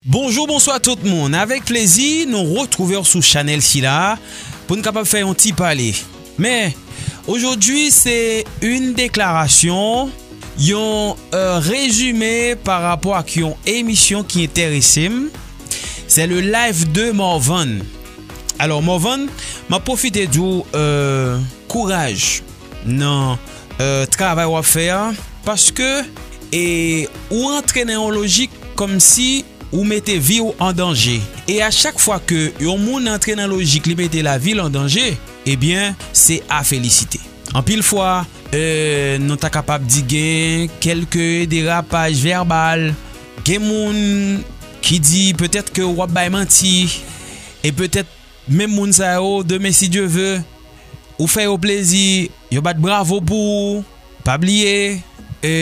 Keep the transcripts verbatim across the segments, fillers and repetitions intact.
Bonjou, bonswa tout moun. Avèk plezi, nou retwouve w sou chanèl sila pou n kapab fè yon ti pale. Men, aujourd'hui, c'est une déclaration, yon euh, résumé par rapport ak yon emisyon ki enterese m. C'est le live de Morvan. Alò, Morvan, m ap pwofite di w euh, kouraj nan euh, travay w ap fè a, paske e, ou antre nan yon lojik kòmsi ou mete vi w an danje. E a chak fwa ke yon moun antre nan lojik li mete lavi l an danje, ebyen, se a felisite. Anpil fwa, euh, nou ta kapab di gen kèlke derapaj vèbal, gen moun ki di petèt ke w ap bay manti, e petèt menm moun sa yo, demen si Dye ve, ou fè yo plezi, yo bat bravo pou ou. Pa bliye, e,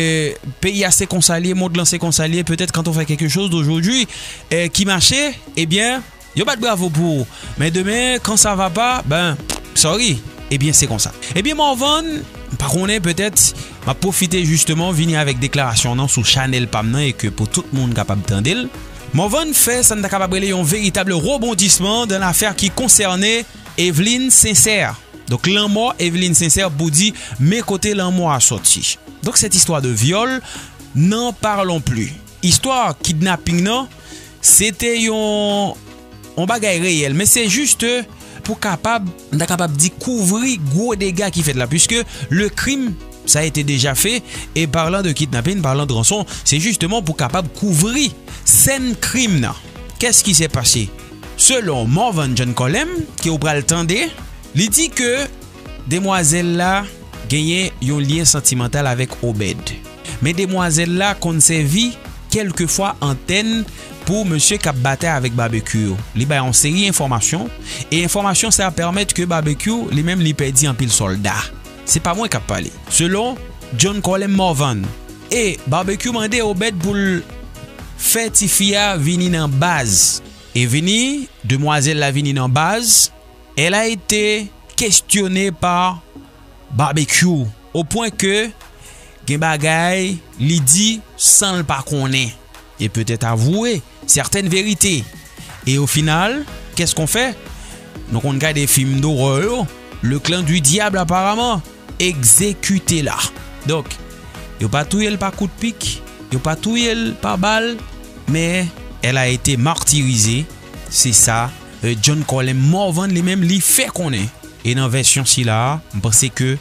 peyi a se konsa l ye, mond lan se konsa l ye. Peut-être quand on fait quelque chose aujourd'hui e, ki mache, ebyen, yo bat bravo pou ou. Men demen, quand ça va pas, ben, sorry. Ebyen, se konsa. Ebyen, Morvan, m pa konnen, petèt, m ap pwofite jisteman vini avèk deklarasyon nan sou chanèl pa m nan e ke pou tout moun kapab tande l. Morvan fè sa n ta kapab rele yon veritab rebondisman dans l'affaire qui concernait Evelyne Sincère. Donk, lanmò Evelyne Sincère pou di, men kote lanmò a sòti. Donk, cette histoire de viol, n'en parlons plus. Istwa kidnaping nan, se te yon, yon bagay reyèl, men se jis pou kapab, n ta kapab di, kouvri gwo dega ki fèt la, puisque le crime, ça a été déjà fait, et parlant de kidnapping, parlant de rançon, se jisteman pou kapab kouvri sèn krim nan. Qu'est-ce qui s'est passé? Selon Morvan John Colem, ke w pral tande, li di ke demwazèl la genyen yon lyen santimantal avèk Obed. Men demwazèl la konn sèvi kèlkefwa antèn pou mesye k ap batay avèk Babekyou yo. Li bay yon seri enfòmasyon, e enfòmasyon sa a pèmèt ke Babekyou, li menm, li pèdi anpil sòlda. Se pa mwen k ap pale. Selon John Colem Morvan. E Babekyou mande Obed pou l fè tifi a vini nan baz. E vini, demwazèl la vini nan baz. Elle a été questionnée par Babekyou, au point que gen bagay li di san l pa konnen, e petèt avwe sètèn verite. E o final, qu'est-ce qu'on fait? Nou konn gade fim dorè yo, le clan du diable aparaman egzekite la. Donk, yo pa touye l pa kout pik, yo pa touye l pa bal, men elle a été martyrisée. Se sa, euh, John Colem Morvan li menm li fè konnen. E nan vèsyon sila a, m panse ke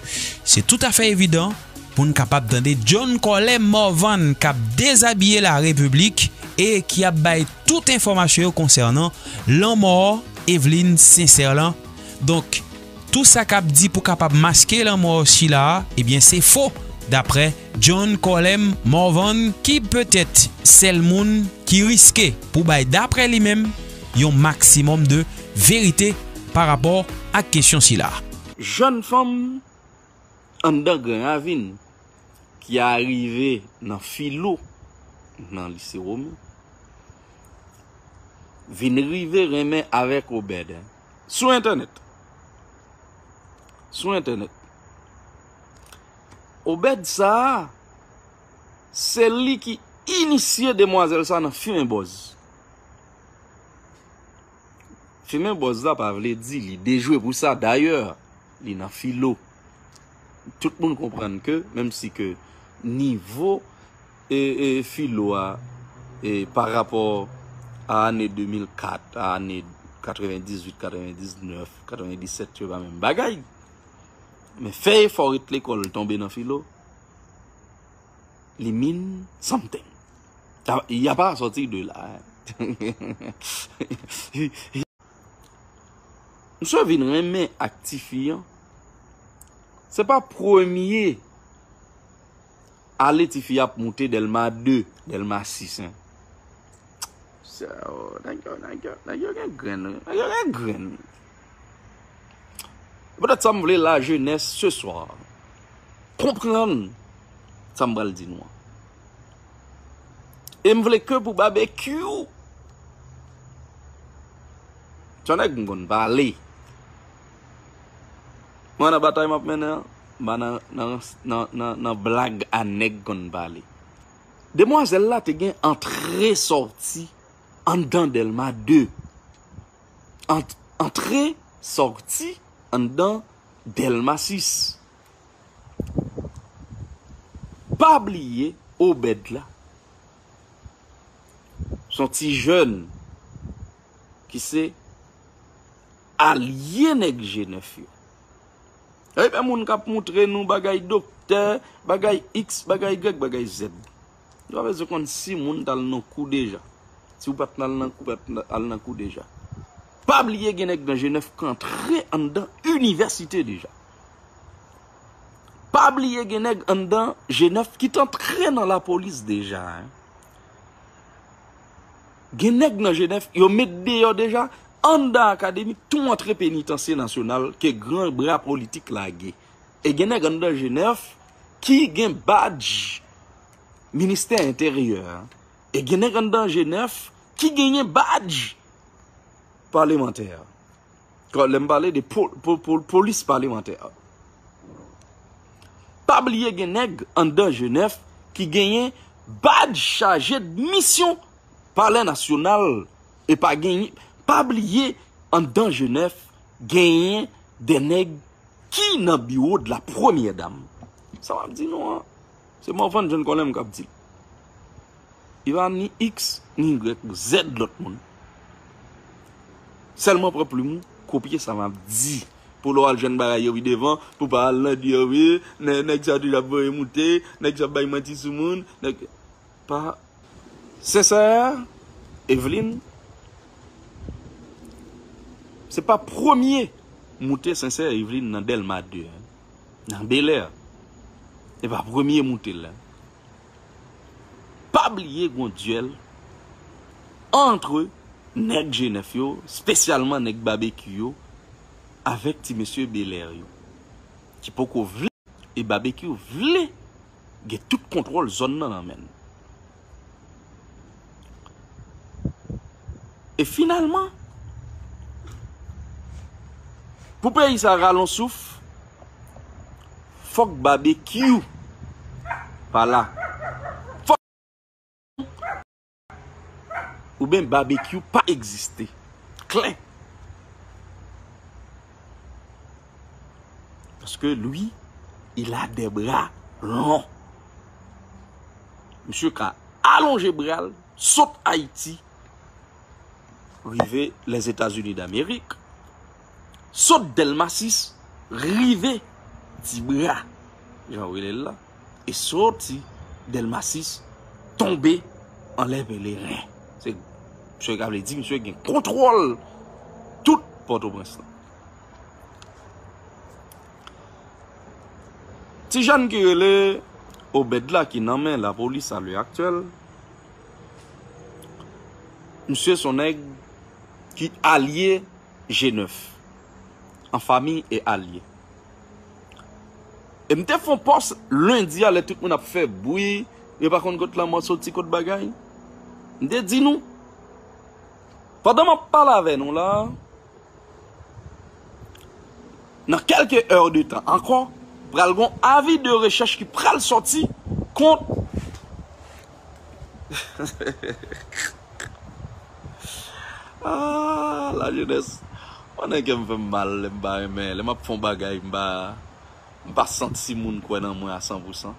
se toutafè evidan pou n kapab tande John Colem Morvan k ap dezabiye la repiblik e ki ap bay tout enfòmasyon yo konsènan lanmò Evelyne Sincère lan. Donk, tou sa k ap di pou kapab maske lanmò sila a, ebyen, se fo, daprè John Colem Morvan, ki petèt sèl moun ki riske pou bay, daprè li menm, yon maksimòm de verite pa rapò ak kesyon sila. Jèn fanm anndan Gran Ravin ki arive nan filo nan lise Women vin rive renmen avèk Obed sou entènèt. Sou entènèt. Obed sa a, se li ki inisye demwazèl sa nan fimen bòz. Fimen bòz la pa vle di li dejwe pou sa. Dayè, li nan filo. Tout moun konprann ke, menm si ke nivo e, e filo a, e pa rapò a ane de mil kat, a ane katrevendizuit, katrevendiznèf, katrevendisèt, yo pa menm bagay. Men fè efò ret lekòl, tonbe nan filo, li mean something. Ta- Y a pas à sortir de là, hein. Misye vin renmen ak tifi an. Se pa premye ale tifi ap moute Dèlma de, Dèlma sis, hein. So, nèg yo, nèg yo, nèg yo gen grenn, wi. Nèg yo gen grenn. Poutèt sa, m vle la jeunesse ce soir konprann sa m pral di nou an. E m vle ke pou Babekyou, se yon nèg m konn pale. Mwen nan batay m ap mennen an, m pa nan, nan, nan, nan, nan blag a nèg konn pale. Demwazèl la te gen antre sòti anndan Dèlma de. Ant-, antre, sòti anndan Dèlma sis. Pa bliye Obèd la. Se yon ti jèn ki se alye nèg G nèf yo. Ebyen, moun k ap montre nou bagay doktè, bagay X, bagay Y, bagay Z. Nou pa bezwen konn si moun t al nan kou deja. Si w pa t al nan kou, pa t al nan kou deja. Pa bliye gen nèg nan G nèf k antre anndan inivèsite deja. Pa bliye gen nèg anndan G nèf ki t antre nan lapolis deja, en. Gen nèg nan G nèf, yo met deyò deja, anndan akademi, tou antre Penitansye Nasyonal ke gran bra politik la gen. E gen nèg anndan G nèf ki gen badj Ministè Enteryè. E gen nèg anndan G nèf ki genyen badj palemantè. Lè m pale de po-, po-, po-, polis palemantè. Pa bliye gen nèg anndan G nèf ki genyen badj chaje de misyon Palè Nasyonal. E pa genyen, pa bliye, anndan G nèf genyen de nèg ki nan biwo de la premyè dam. Sa m ap di nou an, se Morvan John Colem k ap di l. Li pa ni X, ni Y, Z lòt moun. Sèlman pran plim ou, kopye sa m ap di. Pou lè w al jwenn bagay yo pi devan, pou pa al nan di yo, wi, nè-, nèg sa toujou ap voye moute, nèg sa ap bay manti sou moun, nèg, pa, Sensè Eveline, se pa premye moute Sensè Eveline nan Dèlma de, en. Nan Belè. E pa premye moute l la. Pa bliye gon dyèl antre nèg G nèf yo, espesyalman nèg Babekyou yo, avèk ti mesye Belè yo, ki poko vle, e Babekyou vle gen tout kontwòl zòn nan nan men l. E finalman, pou peyi sa rale yon souf, fòk Babekyou pa la. Fòk oubyen Babekyou pa egziste. Klè. Paske lui, il a des bras longs. Misye ka alonje bra l, sot Ayiti, rive Lèzetazini Damerik, sot Dèlma sis, rive Ti Bra, jan yo rele l la, e soti Dèlma sis, tonbe anlè Peleren. Se, misye ka vle di, misye gen kontwòl tout Pòtoprens lan. Ti jèn ki rele Obed la ki nan men lapolis a lè aktyèl, misye se yon nèg ki alye G nèf, an fanmi e alye. E m te fè yon pòs lendi a, lè tout moun ap fè bri, yo pa konn kot lanmò soti, kot bagay. M te di nou, pandan m ap pale avè nou la, nan kèlke è de tan ankò, pral gon avi de rechèch ki pral sòti kont Ah, lajenès. Pandan kè m fè m mal, lè m pa renmen, lè m ap fè yon bagay, m pa, m pa santi moun kwè nan mwen a san pou san.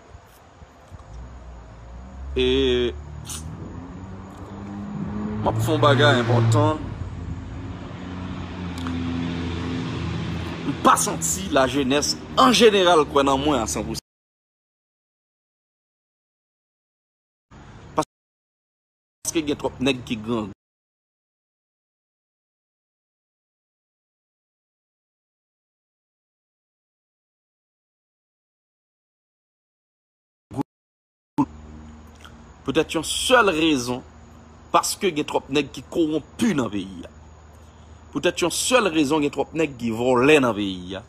E m ap fè yon bagay enpòtan. M pa santi lajenès an jeneral kwè nan mwen a san pou san. Paske gen twòp nèg ki grangou. Poutèt yon sèl rezon, paske gen twòp nèg ki kowonpi nan peyi a. Poutèt yon sèl rezon, gen twòp nèg ki vòlè nan peyi a.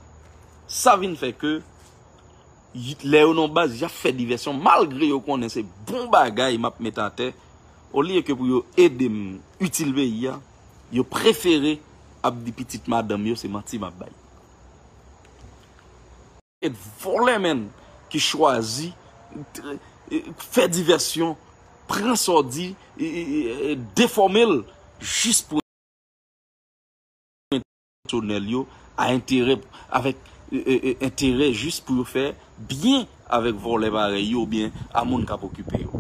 Sa vin fè ke Y-, lè yo nan baz, y ap fè divèsyon, malgre yo konnen se bon bagay m ap met atè, olye ke pou yo ede m itil peyi a, yo prefere ap di pitit madanm yo se manti m ap bay. E vòlè menm ki chwazi, eh, fè divèsyon pran sa w di, e, e, e, e, defòme l jis pou pèsonèl yo, a enterè, avèk, e, e, e, enterè jis pou yo fè byen avèk vòlè parèy yo oubyen a moun k ap okipe yo.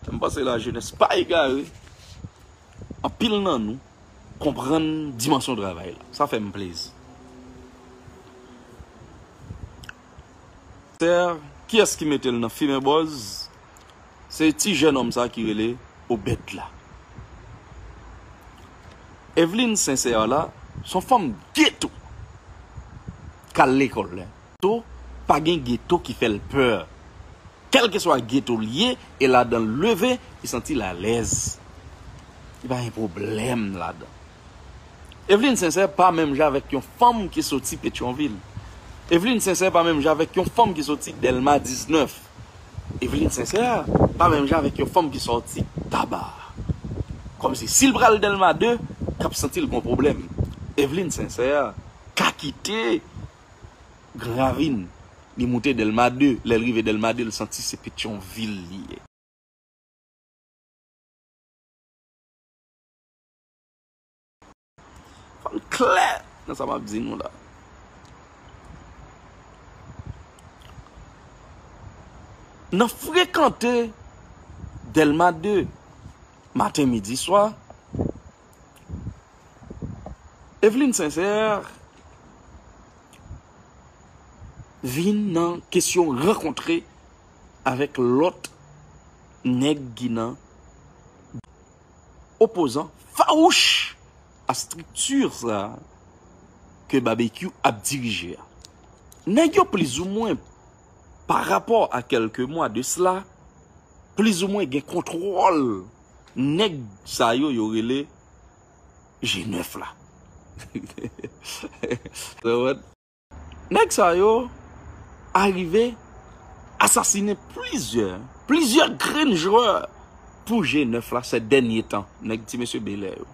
M panse lajenès pa egare. Anpil nan nou konprann dimansyon travay la. Sa fè m plezi. Kiyès ki mete l nan fimen bòz? Se ti jènòm sa ki rele Obed la. Evelyne Sincère la, se yon fanm geto k al lekòl. Geto, pa gen geto ki fè l pè. Kèlkeswa geto l ye, e ladan l leve, li santi l alèz. Li pa gen pwoblèm ladan. Evelyne Sincère pa menm jan avèk yon fanm ki soti Petyonvil. Evelyne Sincère pa menm jan avèk yon fanm ki soti Dèlma diznèf. Evelyne Sincère pa menm jan avèk yon fanm ki soti Taba. Kòmsi si l pral Dèlma de, k ap santi l gon pwoblèm. Evelyne Sincère ka kite Gran Ravin, li moute Dèlma de, lè l rive Dèlma de, l santi se Petyonvil li ye. Fò n klè nan sa m ap di nou la. Nan frekante Dèlma de, maten, midi, swa, Evelyne Sincère vin nan kesyon rankontre avèk lòt nèg ki nan opozan fawouch a estrikti sa ke Babekyou ap dirije a. Nèg yo plizoumwen, pa rapò a kèlke mwa de sela, plizoumwen gen kontwòl nèg sa yo yo rele G nèf la. Nèg sa yo arive asasinen plizyè, plizyè grenn jwè pou G nèf la, sè dènye tan, nèg ti mesye Bèlè yo.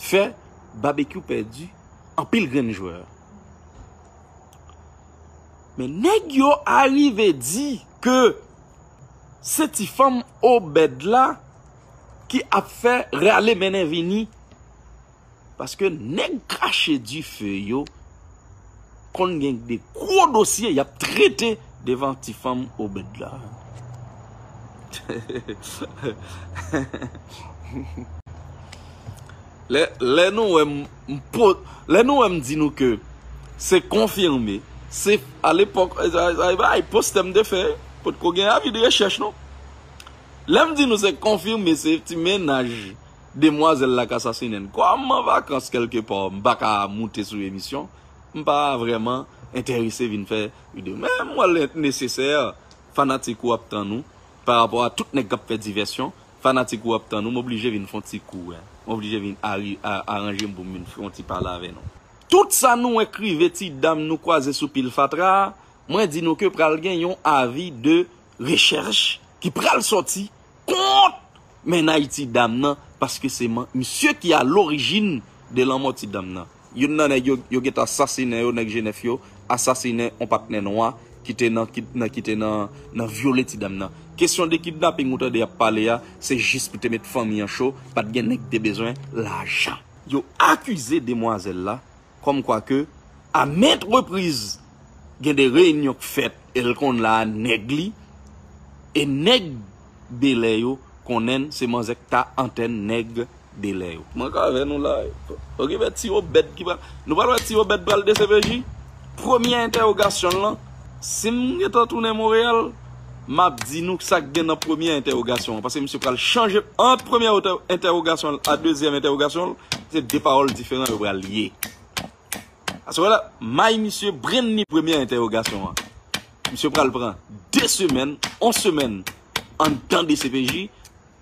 Fè Babekyou pèdi anpil grenn jwè. Men nèg yo arive di ke se ti fanm Obed la ki ap fè rale mennen vini. Paske nèg krache dife yo konn gen de gwo dosye y ap trete devan ti fanm Obed la. Lè, lè nou wè m, m po-, lè nou wè m di nou ke se konfime, se alepòk, ay, ay, ay, postè m te fè, potko gen avi de rechèch non. Lè m di nou se konfime, se ti mennaj demwazèl la k asasinen l. Kòm m an vakans kèlkepa, m pa ka moute sou emisyon, m pa vrèman enterese vin fè videyo. Men m wè l nesesè, fanatik ou ap tann ou, pa rapò a tout nèg k ap fè divèsyon, fanatik ou ap tann ou, m oblije vin fè yon ti kou, wi. M oblije vin ari-, a-, aranje m pou m vin fè yon ti pale avè nou. Tout sa nou wè k rive ti dam nou kwaze sou pil fatra a, mwen di nou ke pral gen yon avi de rechèch ki pral sòti kont mennaj ti dam nan, paske se man-, misye ki a lorijin de lanmò ti dam nan. Youn nan nèg yo, yo gentan asasinen yo, nèg G nèf yo, asasinen on patnè nwa ki te nan, ki, nan, ki te nan, nan vyole ti dam nan. Kesyon de kidnaping ou tande y ap pale a, se jis pou te met fanmi an cho, pa t gen nèg ki te bezwen lajan. Yo akize demwazèl la, kòmkwa ke, a maintes reprises, gen de reyinyon k fèt, e l konn la a nèg li, e nèg Bèlè yo konnen l, se manzè k ta antèn nèg Bèlè yo. Mwen ka avè nou la. Okipe ti Obèd ki pral, nou pral wè ti Obèd pral D C P J. Premyè entèwogasyon l lan, si m gentan tounen Monreyal, m ap di nou sa k gen nan premyè entèwogasyon an. Paske misye pral chanje ant premyè entè-, entèwogasyon l a dezyèm entèwogasyon l, se de pawòl diferan yo pral ye. Aswè la, may misye brenn ni premyè entèwogasyon an. Misye pral pran de semèn, yon semèn anndan D C P J,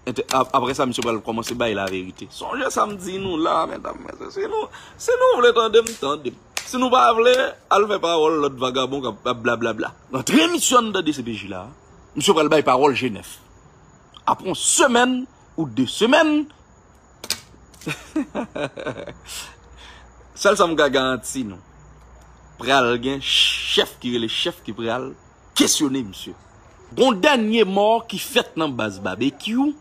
entè-, ap-, apre sa, misye pral kòmanse bay laverite. Sonje sa m di nou la, medam, mesye, si nou, si nou vle tande m, tande m. Si nou pa vle, al fè pawòl lòt vagabon k ap, ap blablabla. Rantre misye anndan D C P J la, misye pral bay pawòl G nèf. Apre yon semèn ou de semèn, sèl sa m ka garanti nou, pral gen chèf ki rele chèf ki pral kesyone misye. Gon dènye mò ki fèt nan baz Babekyou.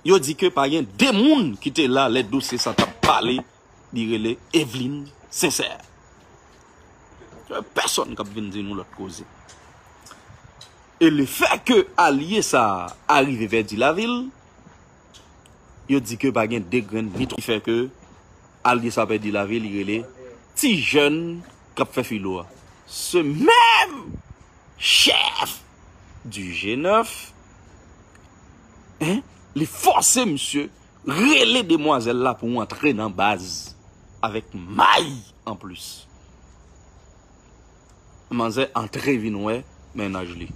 Yo di ke pa gen de moun ki te la lè dosye sa t ap pale, li rele Eveline Sincère. Pèsonn k ap vin di nou lòt koze. E lefè ke alye sa a rive pèdi lavi l, yo di ke pa gen de grenn ni twa. Ki fè ke alye sa pèdi lavi, li rele ti jèn k ap fè filo a. Se menm chèf du G nèf, en, li fòse misye rele demwazèl la pou antre nan baz avèk may anplis. Manzè antre vin wè mennaj li.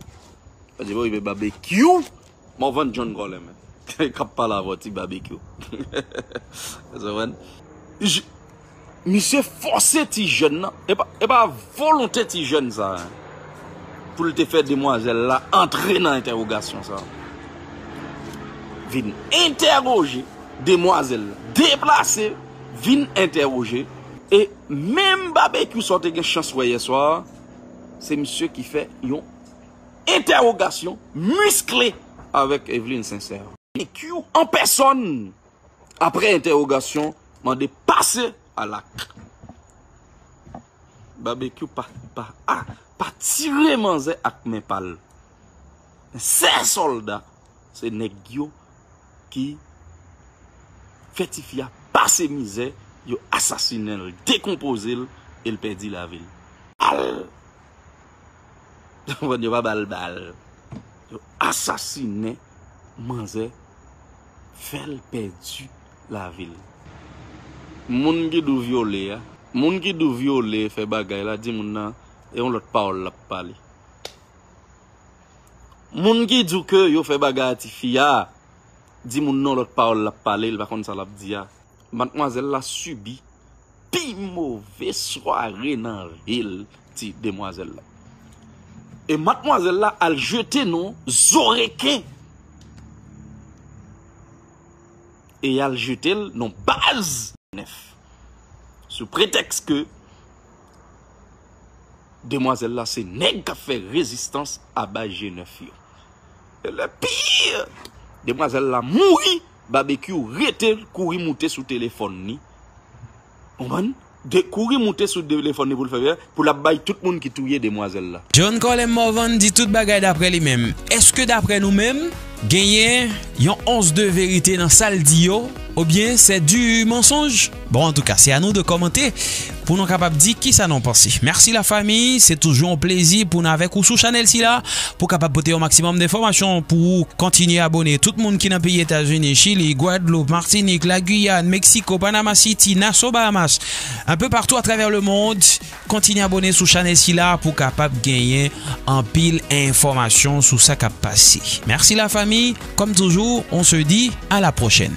Sa di, bon, Babekyou, Morvan John Colem, k ap pale avè w, ti Babekyou. Ou konprann? J-, misye fòse ti jèn nan. E pa, e pa volonte ti jèn sa a, pou l te fè demwazèl la antre nan entèwogasyon sa a. Vin entèwoje demwazèl la. Deplase, vin entèwoje. E menm Babekyou sa w te gen chans wè yè swa a, se misye ki fè yon entèwogasyon miskle avèk Eveline Sincère. Babekyou an pèsòn, apre entèwogasyon, mande pase a lak. Babekyou pa, pa, a, pa tire manzè ak men pa l. Sè sòlda, se nèg yo ki fè tifi a pase mizè, yo asasinen l, dekonpoze l, e l pèdi lavi l. Al! Yo pa ba l bal. Yo asasinen manzè, fè l pèdi lavi l. Moun ki di w vyole a, moun ki di w vyole fè bagay la, di moun nan, e yon lòt pawòl l ap pale. Moun ki di w ke yo fè bagay a tifi a, di moun nan yon lòt pawòl l ap pale, li pa konn sa l ap di a. Madmwazèl la sibi pi move sware nan vi l, ti demwazèl la. E madmwazèl la al jete nan zo reken. E y al jete l nan baz nèf. Sou pretèks ke demwazèl la se nèg k ap fè rezistans a baz G nèf yo. E le pire, demwazèl la mouri, Babekyou rete l kouri moute sou telefòn li. Konprann? De kouri moute sou telefòn li pou l fè, pou l ap bay tout moun ki touye demwazèl la. John Colem Morvan di tout bagay daprè li menm. Èske daprè nou menm, genyen yon ons de verite nan sa l di yo, oubyen c'est du mensonge? Bon, antouka, se a nou de kòmante pou nou kapab di kisa nou panse. Mèsi lafanmi, se toujou yon plezi pou n avèk ou sou chanèl sila, pou kapab pote yon maksimòm de enfòmasyon pou ou. Kontinye abone. Tout moun ki nan peyi Etazini, Chili, Gwadloup, Matinik, Lagiyàn, Meksiko, Panama City, Nassau, Bahamas, un peu partout à travers le monde, kontinye abone sou chanèl sila pou kapab genyen anpil enfòmasyon sou sa k ap pase. Mèsi lafanmi. Comme toujours, on se dit à la prochaine.